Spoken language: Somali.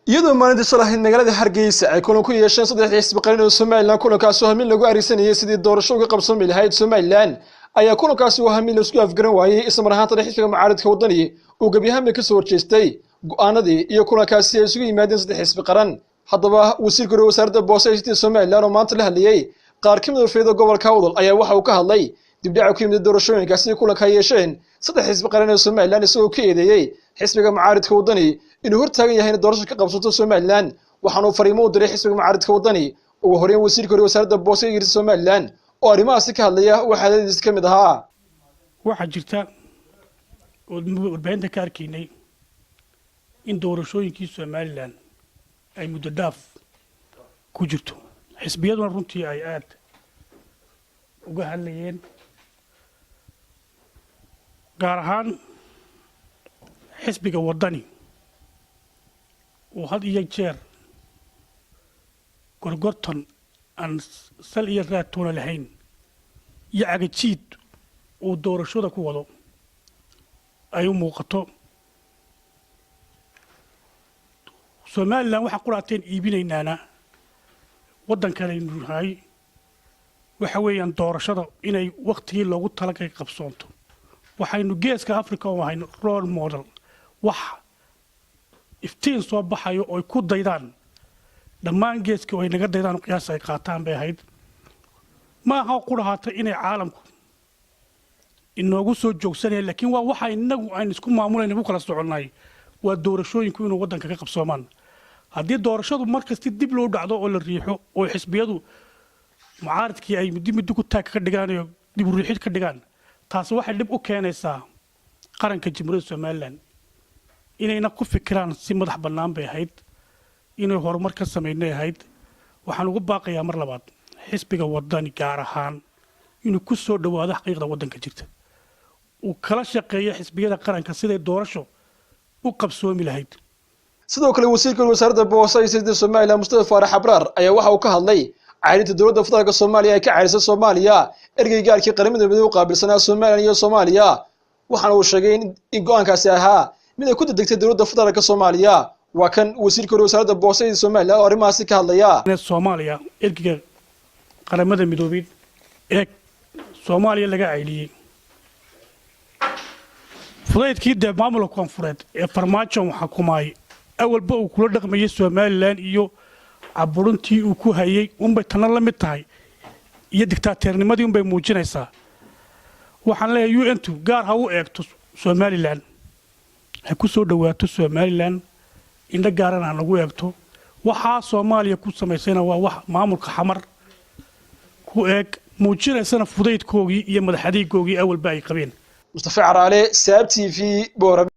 Iyadoo maalintii shalay magaalada Hargeysa ay kulan ku yeesheen saddexdii xisbi qaran oo Somaliland, kulankaasi oo hamin lagu arisanayay sidii doorasho uga qabsoomi lahayd Somaliland, ayaa kulankaasi uu hamin laisku afgaran waayey, isla mar ahaantana xisbiga mucaaridka Waddani uu gebi ahaanba kasoo horjeestay go'aanadii iyo kulankaasi ay isugu yimaadeen saddex xisbi qaran. Haddaba, wasiirka hore wasaaradda boose ee Somaliland oo maanta la hadlayey qaar ka mid a fayda gobolka Awdal ayaa waxa uu ka hadlay dibdhaca ku yimid doorashooyinkaasi kulanka ay yeesheen saddex xisbi qaran ee Somaliland, isagoo ka eedeeyey xisbiga mucaaridka Waddani inuu hortaagan yahay in doorasho ka qabsato Somaliland. Waxaanuu fariimo u diray xisbiga mucaaridka Waddani. Ugu horeyn, wasiirka hore wasaaradda boose ee Somaliland oo arrimahaasi ka hadlaya waxaa hadaladiisa ka mid ahaa: Waxaa jirta oo warbaahinta ka arkaynay in doorashooyinkii Somaliland ay muddo dhaaf ku jirto, xisbiyaduna runtii ay aada uga hadlayeen, gaar ahaan xisbiga Waddani uu had iyo jeer gorgortan aan sal iyo raad toona lahayn iyo cagajiid uu doorashada ku wado ay u muuqato. Somaliland waxaa quraateen iibinaynaana waddankanaynu nahay waxa weeyaan doorashada inay wakhtigii loogu talagalay qabsoonto. Waxaynu Geeska Africa oo hayno role model, wax iftiin soo baxayo oo ay ku daydaan dhammaan geeska oo ay naga daydaan, qiyaas ay qaataan bay ahayd. Ma aha qurahaata inay caalamku inoogu soo joogsanaya, laakiin waa waxa inagu aynu isku maamulayna, ku kala soconnay, waa doorashooyinku inuu waddanka ka qabsoomaan. Haddii doorashadu mar kasti dib loo dhacdo oo la riixo oo xisbiyadu mucaaridkii ay muddi muddo ku taag ka dhigaan iyo dib u riixid ka dhigaan, taasi waxay dhib u keenaysaa qaranka Jamhuuriyadda Somaliland. Inayna ku fikiraan si madax bannaan bay ahayd, inay horumar ka samaynay ahayd. Waxaan ugu baaqayaa mar labaad xisbiga Waddani gaar ahaan inuu ku soo dhowaado xaqiiqda waddanka jirta, uu kala shaqeeyo xisbiyada qaranka siday doorasho u qabsoomi lahayd. Sidoo kale, wasiirka wasaaradda boosa iyo sida Somaliland, Mustafa Faarax Abraar, ayaa waxa uu ka hadlay cayrinta dowladda federaalka Soomaaliya ay ka cayrisay Soomaaliya ergey gaarkii Qaramada Midoobey u qaabilsanaa Somaliland iyo Soomaaliya. Waxaana uu sheegay in go'aankaasi ahaa mid ay ku dedegtay dowladda federaalka Soomaaliya. Waa kan wasiirka hore wasaaradda boosa iyo Somaliland oo arrimahaasi ka hadlaya. Soomaaliya, ergeyga Qaramada Midoobey ee Soomaaliya laga cayliyey, fudaydkii dee maamulka koonfureed ee Farmaajo xukumaay awalba uu kula dhaqmayay Somaliland iyo caburuntii uu ku hayay unbay tanna la mid tahay, iyo digtaateernimadii unbay muujinaysaa. Waxaan leeyahay UN-tu gaar ha u eegto Somaliland, ha ku soo dhowaato Somaliland, indho gaarana ha nagu eegto. Waxaa Soomaaliya ku samaysayna waa wax maamulka Xamar ku eeg, muujinaysana fudaydkoogii iyo madax adeegoogii awalba ay qabeen. Mustafa Caraale, Saab TV, Boorame.